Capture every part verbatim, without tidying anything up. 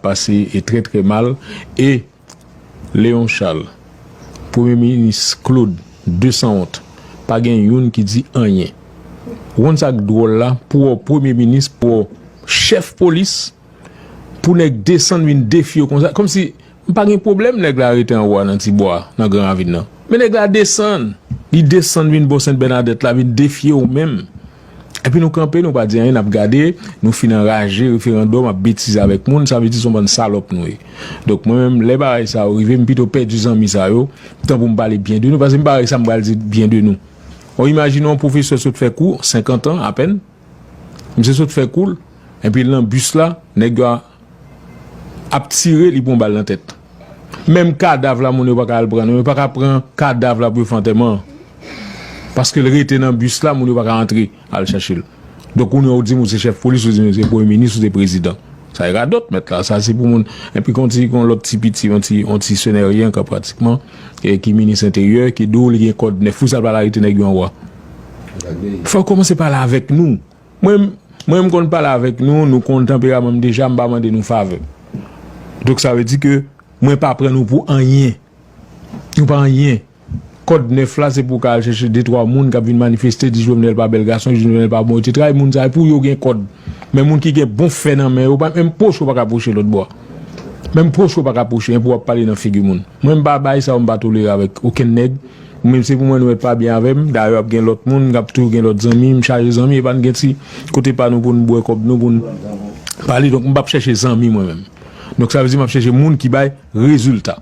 pase e trè, trè mal. E Léon Charles, Premye Minis Claude, de sanwont, pa gen youn ki di anyen. Ou konn sa k dwòl la, pou w Premye Minis, pou w chèf polis, pou nèg desann vin defye w konsa, kòmsi m pa gen pwoblèm nèg la rete anwo a nan ti bwa a, nan Gran Ravin nan. Men nèg la desann, li desann vin bò Sent Bènadèt la, vin defye w menm. Epi nou kanpe, nou pa di anyen, n ap gade, nou fin anraje, referandòm, ap betize avèk moun, sa vle di se yon bann salòp nou ye. Donk mwen menm, lè bagay sa yo rive, m pito pèdi zanmi sa yo, tan pou m pale byen de nou, paske m pa wè sa m pral di byen de nou. Ou imajine yon pwofesè sot fè kou, senkant an apèn, misye sot fè kou l, epi l nan bis la, nèg yo ap tire, li pran bal nan tèt. Menm kadav la, moun yo pa ka al pran, non, yo pa ka pran kadav la pou yo fè antèman an. Paske l rete nan bis la, moun yo pa ka antre al chache l. Donk, ou, ou di m ou se chèf polis, ou di m ou se premye minis, ou se prezidan. Sa e radòt, mèt la. Sa se pou moun. Epi kon ti, kon lòt ti piti, yon ti, yon ti senèryen ka pratikman, e ki minis enteryè, ki di w li gen kòd nèf. Pou sa l pa al arete nèg yo anwo a. Fò w kòmanse pale avèk nou. Mwen, mwen m konn pale avèk nou, nou konn tanperaman m deja, m pa mande nou favè. Donk, sa vle di ke mwen pa pran nou pou anyen. Nou pa anyen. Kòd nèf la, se pou w ka al chèche de twa moun k ap vin manifeste, di Jovenel pa bèl gason, Jovenel pa bon, etsetera. E moun sa yo, pou yo gen kòd. Men moun ki gen bon fè nan men yo, pa, menm pwoche w pa ka pwoche lòt bò a. Menm pwoche w pa ka pwoche, men pou w ap pale nan figi moun. Mwen, m pa bay sa yo, m pa tolere avèk okenn nèg. Mwen, se pou mwen, nou mèt pa byen avè m. Dayè, ap gen lòt moun, m ap toujou gen lòt zanmi, m chaje zanmi, e pa n gen ti kote pa nou pou n bwè kòb nou, pou n pale. Donk, m p ap chèche zanmi mwen menm. Donk, sa vle di m ap chèche moun ki bay rezilta.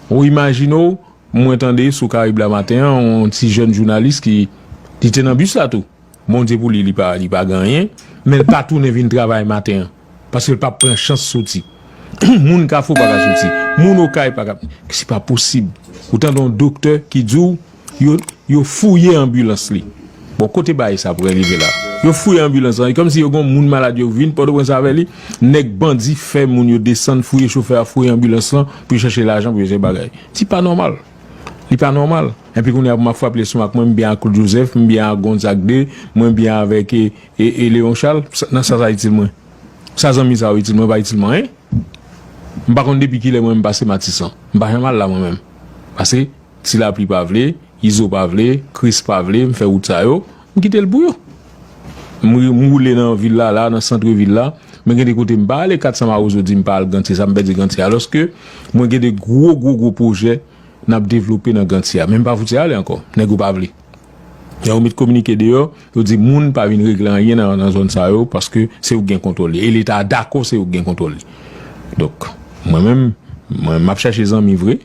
Ou imajine w, mwen tande sou Karib la maten an, yon ti jèn jounalis ki, li te nan bis la tou. Bondye pou li, li pa, li pa gen anyen, men l pa tounen vin travay maten an, paske l p ap pran chans soti. Moun Kafou pa ka soti, moun Okay pa ka, se pa posib. Ou tande yon doktè ki di w, yo, yo fouye anbilans li. Bon, kote bagay sa pral rive la? Yo fouye anbilans lan, e kòmsi yo gen yon moun malad yo vin Pòtoprens avè li, nèg bandi fè moun yo desann, fouye chofè a, fouye anbilans lan, pou yo chèche lajan, pou yo chèche bagay. Li pa nòmal. Li pa nòmal. Epi kounye a pou m ap frape leson ak mwen, m byen ak Claude Joseph, m byen ak Gonzague de, mwen byen avèk e, e, e Léon Charles, sa, nan sa sa itil mwen? Sa zanmi sa yo itil mwen, pa itil mwen anyen. M pa konn depi kilè mwen m pase Matisan. M pa janm al la mwen menm. Pase Ti Lapli pa vle, Izo pa vle, Chris pa vle, m fè wout sa yo, m kite l pou yo. M, m woule nan vil la, la, nan sant vil la, men gen de kote m pa ale, kat san Mawozo di m pa al Gantye, sa m pèdi Gantye, alòske mwen gen de gwo, gwo, gwo pwojè n ap devlope nan Gantye a, men m pa fouti ale ankò, nèg yo pa vle. Lè yo met kominike deyò, yo di moun pa vin regle anyen nan, nan zòn sa yo, paske se ou k gen kontwòl li. E Leta dakò se ou k gen kontwòl li. Donk, mwen menm, mwen, m ap chèche zanmi vre.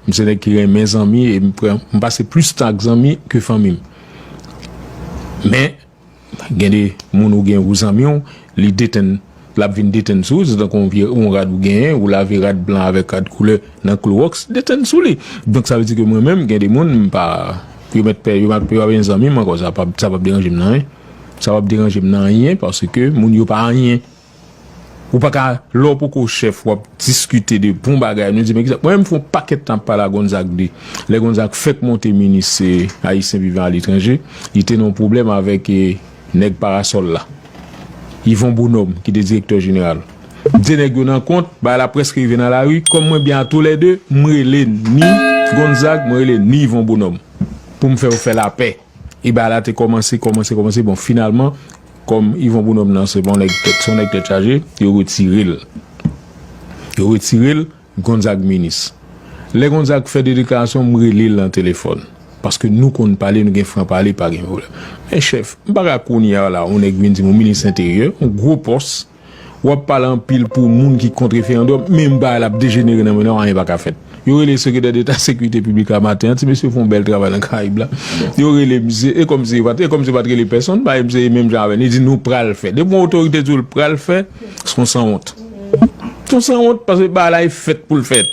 M se nèg ki renmen zanmi e m pran, m pase plis tan ak zanmi ke fanmi m. Men, gen de moun ou gen ou zanmi w, li detenn, l ap vin detenn sou ou, se tankou yon vye, yon rad ou genyen, ou lave rad blan avèk rad koulè nan klowòks, detenn sou li. Donk, sa vle di ke mwen menm, gen de moun, m pa, yo mèt pè, yo mèt pè, yo pa bezwen zanmi m ankò, sa p ap, sa p ap deranje m nan anyen. Sa p ap deranje m nan anyen, paske moun yo pa anyen. Ou pa ka, lè w poko chèf, w ap diskite de bon bagay. Nou di, men kisa, mwen menm, m fè yon pakèt tan ap pale a Gonzague de. Lè Gonzague fèk monte minis, eh, ayisyen vivan aletranje, li te nan yon pwoblèm avèk, eh, nèg Parasòl la. Yvon Bonhomme, ki te direktè jeneral. De nèg yo nan kont, bagay la prèske rive nan lari. Kòm mwen byen a toulède, m rele ni Gonzague, mwen rele ni Yvon Bonhomme. Pou m fè yo fè lapè. E bagay la te kòmanse, kòmanse, kòmanse. Bon, finalman, kòm Yvon Bonhomme nan se yon nèg tèt, se yon nèg tèt chaje, yo retire l. Yo retire l, Gonzague minis. Lè Gonzague fè de deklarasyon, m rele l nan telefòn. Paske nou konn pale, nou gen fran pale, pa gen pwoblèm. Men chèf, m pa ka kounye a la, yon nèg vin di m, yon minis enteryè, yon gwo pòs, w ap pale anpil pou moun ki kont referandòm, menm bagay la ap dejenere nan men w, anyen pa ka fèt. Yo rele sekretè deta sekirite piblik la maten an, ti mesye fè yon bèl travay nan Karayib la. Yo rele misye, e kòmsi yo pa t, e kòmsi yo pa t rele pèsonn, bay misye menm jan avè n, li di nou pral fè. Depi yon otorite di w l pral fè, se yon sanwont. Se yon sanwont, paske bagay la e fèt pou l fèt.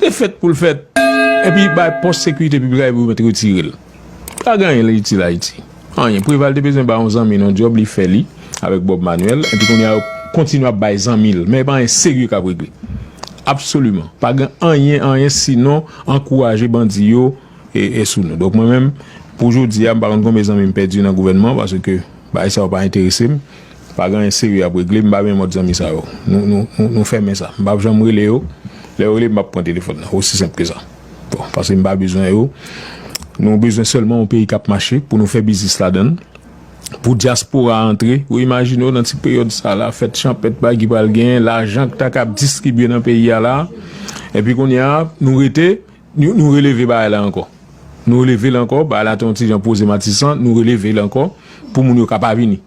E fèt pou l fèt. Epi bay pòs sekirite piblik la, epi yo mèt retire l. Pa gen anyen l itil Ayiti. Anyen. Preval te bezwen bay yon zanmi l yon djòb, li fè li avèk Bob Manuel. Epi kounye a, yo kontinye ap bay zanmi l. Men pa anyen serye k ap regle. Absoliman. Pa gen anyen, anyen sinon ankouraje bandi yo e, e sou nou. Donk mwen menm, pou jodi a, m pa konn konbyen zanmi m pèdi nan gouvènman, paske bagay sa yo pa enterese m. Pa gen anyen serye ap regle, m pa bezwen mòd zanmi sa yo. Nou, nou, nou, nou fèmen sa. M p ap janm rele yo. Lè yo rele m, m ap pran telefòn nan. Osi senp ke sa. Bon, paske m pa bezwen yo. Nou bezwen sèlman yon peyi k ap mache pou nou fè biznis ladan l. Pou dyaspora antre, ou imajine w nan ti peryòd sa la, fèt chanpèt bagay ki pral genyen, lajan k ta kab distribye nan peyi a la. Epi kounye a, nou rete, nou, nou releve bagay la ankò. Nou releve l ankò, bagay la te yon ti jan poze matisan, nou releve l ankò pou moun yo ka pa vini.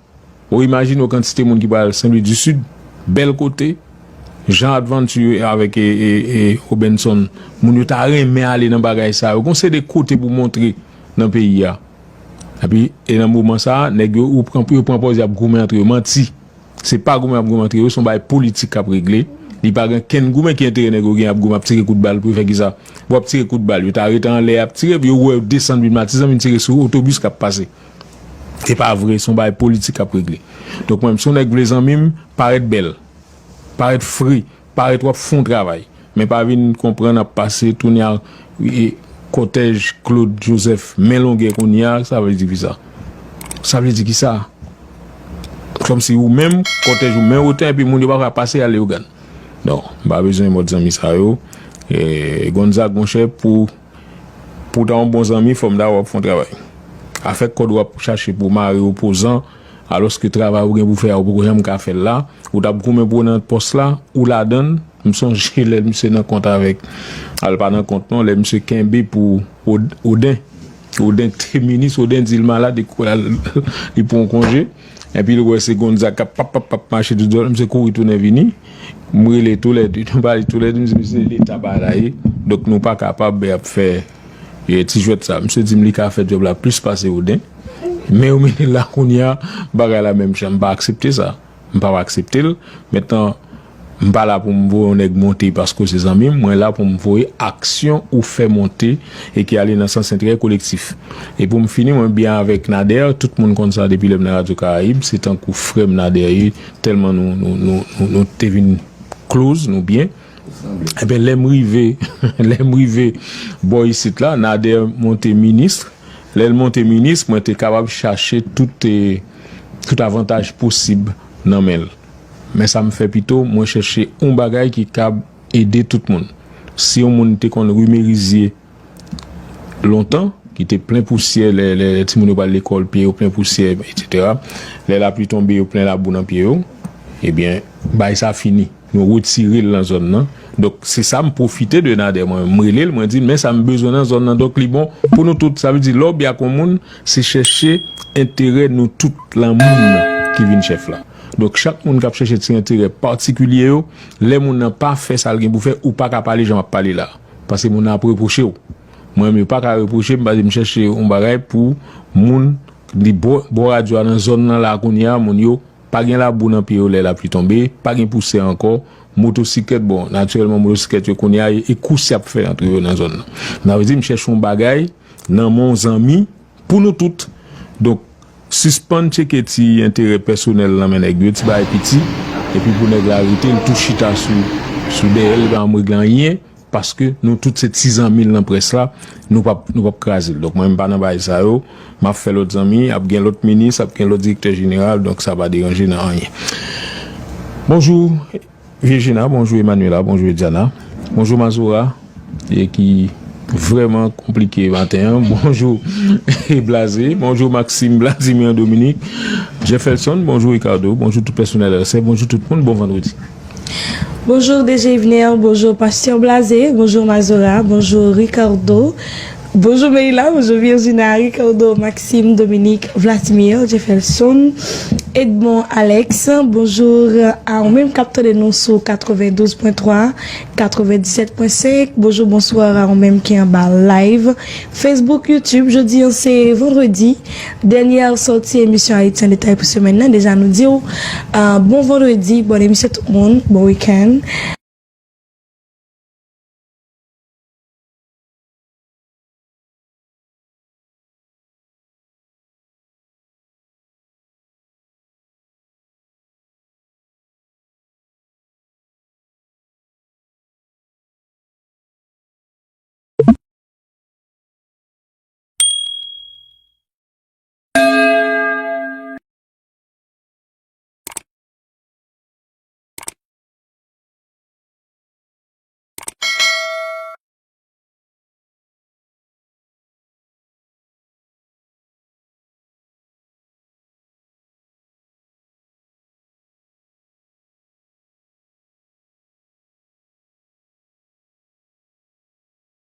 Ou imajine w kantite moun ki pral Sen Lwi di Sid, bèl kote, Jean Adventure avèk e, e, e Robenson, moun yo ta renmen ale nan bagay sa yo. Gon seri de kote pou montre nan peyi a. Epi, e nan moman sa a, nèg yo, yo pran, yo pran pòz y ap goumen antre yo. Manti. Se pa goumen y ap goumen antre yo, se yon bagay politik k ap regle. Li pa gen kenn goumen ki enterè nèg yo gen, y ap goumen, ap tire kout bal pou yo fè kisa? Bon, ap tire kout bal, yo ta rete anlè, y ap tire, epi yo wè yo desann vin Matisan, vin tire sou otobis k ap pase. Se pa vre, se yon bagay politik k ap regle. Donk, mwen, si yon nèg vle zanmi m, parèt bèl, parèt fre, parèt w ap fè yon travay. Men pa vin konprann ap pase, tounen a, e, kòtèj Claude Joseph, men longè kounye a, sa vle di kisa? Sa vle di kisa? Kòmsi ou menm, kòtèj ou men wotan, epi moun yo pa ka pase al Leyogàn. Non, m pa bezwen mòd zanmi sa yo. E, Gonzague, monchè, pou, pou w ta yon bon zanmi, fò m ta wè w ap fè yon travay. Afè kòd w ap chache pou w mare opozan, alòske travay ou gen pou fè a, ou poko janm ka fè l la, ou t ap goumen pou w nan pòs la, ou ladan l. M sonje lè misye nan kont avèk, al pa nan kont non, lè misye kenbe pou Od-, Oden. Oden ki te minis, Oden di l malad, li kou-, li pran konje. Epi l wè se Gonzague k ap pap, pap, pap mache tout dwòl, misye kouri tounen vini. M rele toulède, nou pale toulède, misye, misye leta bagay la ye. Donk nou pa kapab ap fè, e, ti jwèt sa. Misye di m li ka fè djòb la plis pase Oden. Men yo mete l la kounye a, bagay la menm jan, m pa aksepte sa. M p ap aksepte l. Mentnan, m pa la pou m voye yon nèg monte paske w se zanmi m. Mwen la pou m voye aksyon ou fè monte e ki ale nan sans enterè kolektif. E pou m fini, mwen byen avèk Nader. Tout moun konn sa depi lè m nan Radyo Karayib. Se tankou frè m Nader ye, tèlman nou, nou, nou, nou, nou te vin close, nou byen. Ebyen, lè m rive, lè m rive bò isit la, Nader monte minis. Lè l monte minis, mwen te kapab chache tout, e, tout avantaj posib nan men l. Men sa m fè pito, mwen chèche yon bagay ki kab ede tout moun. Si yon moun te konn rimerizye lontan, ki te plen pousyè, lè, lè, lè timoun yo pral lekòl, pye yo plen pousyè, etsetera. Lè lapli tonbe, yo plen labou nan pye yo, ebyen, bagay sa fini. Nou retire l nan zòn nan. Donk, se sa m pwofite de Nader, mwen, m rele l, mwen di l, men sa m bezwen nan zòn nan. Donk, li bon pou nou tout. Sa vle di, lè w byen ak yon moun, se chèche enterè nou tout lan moun nan ki vin chèf la. Donk, chak moun k ap chèche ti enterè patikilye yo, lè moun nan pa fè sa l gen pou fè, ou pa ka pale jan m ap pale la. Paske moun nan ap repwoche w. Mwen menm, yo pa ka repwoche m, paske m chèche yon bagay pou moun li bò, bò radyo a nan zòn nan la kounye a, moun yo pa gen labou nan pye yo lè lapli tonbe, pa gen pousyè ankò. Motosiklèt, bon, natirèlman, motosiklèt yo kounye a, e, e kous y ap fè antre yo nan zòn nan. Sa vle di, m chèche yon bagay nan men yon zanmi pou nou tout. Donk, sispann tcheke ti enterè pèsonèl nan men nèg yo, ti bagay piti, epi pou nèg la rete, l tou chita sou, sou dèyè l, li pa janm regle anyen. Paske nou tout se ti zanmi l nan près la, nou p ap, nou p ap kraze l. Donk, mwen, m pa nan bagay sa yo. M ap fè lòt zanmi, ap gen lòt minis, ap gen lòt direktè jeneral, donk sa pa deranje nan anyen. Bonjou, Virginia, bonjou, Emmanuela, bonjou, Ediana. Bonjou, Mazora, e ki vrèman konplike maten an. Bonjou, Blaze. Bonjou, Maxime, Vladimir, Dominique, Jefferson. Bonjou, Ricardo. Bonjou, tout pèsonèl L S F. Bonjou, tout moun. Bon vandredi. Bonjou D J Yvner, bonjou Pastè Blaze, bonjou Mazora, bonjou Ricardo, bonjou Meila, bonjou Virginia, Ricardo, Maxime, Dominique, Vladimir, Jefferson, Edmond, Alex. Bonjou a ou menm k ap tande nou sou katrevendouz pwen twa, katrevendiset pwen senk. Bonjou, bonswa a ou menm ki anba live Facebook, YouTube. Jodi an se vandredi. Dènyè sòti emisyon Ayiti an Detay pou semèn nan, deja nou di w, ah, bon vandredi, bòn emisyon tout moun, bon wikenn.